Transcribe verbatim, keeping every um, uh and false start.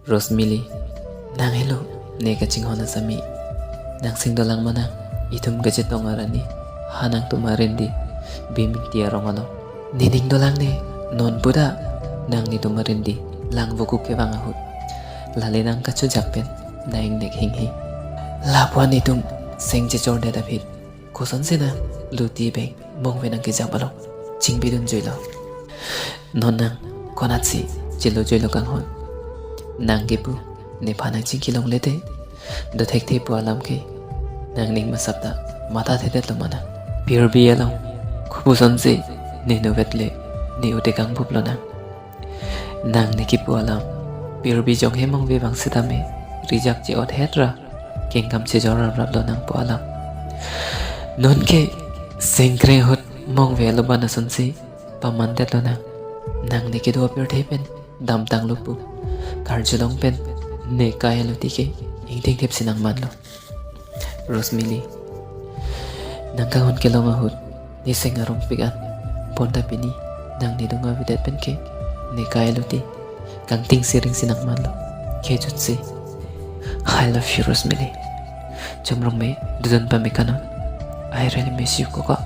Rosmili, nang helo ne kachinghon asami. Nang sing dolang ma nang, itum kachetong arni, ha nangtum arindi, Bimingti arong along. Nening dolang ne, non puda, nang netum arindi, lang vokuk kevang ahut. Lale nang kachojak pen, nang ingnek hinghe. Lapu-an itum, seng chechor det aphi. Kosonsi nang, luti beng, mongve nang kejap along. Chingbidun juilo. Non nang, konatsi, chelo juilo kanghon. Nang kipu, nephan nang chingki longle te. Dothekthe pu alam ke. Nang ning masap ta, matha thedet lo ma nang. Pirbi along, kopusonsi, ne nuvet le, ne ute kangbup lo nang. Nang ne kipu alam. Pirbi jong he mongve vang sitame. Rijak che-ot het ra. Kengkam chejor rap rap lo nang pu alam. Non ke sengkre ahut mongve lo ban asonsi. Paman det lo nang. Nang ne kedo apirthe pen. Damtang lo pu. Karjulong pen. Ne kai lo tike. Ingting thip si nang man lo. Rosmili. Nang kanghon kelong ahut. Ne seng arong pik an. Bonta pini. Nang ne dung avedet pen ke. Ne kai lo ti. Kangting siring si nang man lo. Kejut si. I love you, Rosmili. Chomrong me. Dudun pa me kanon. I really miss you, koko.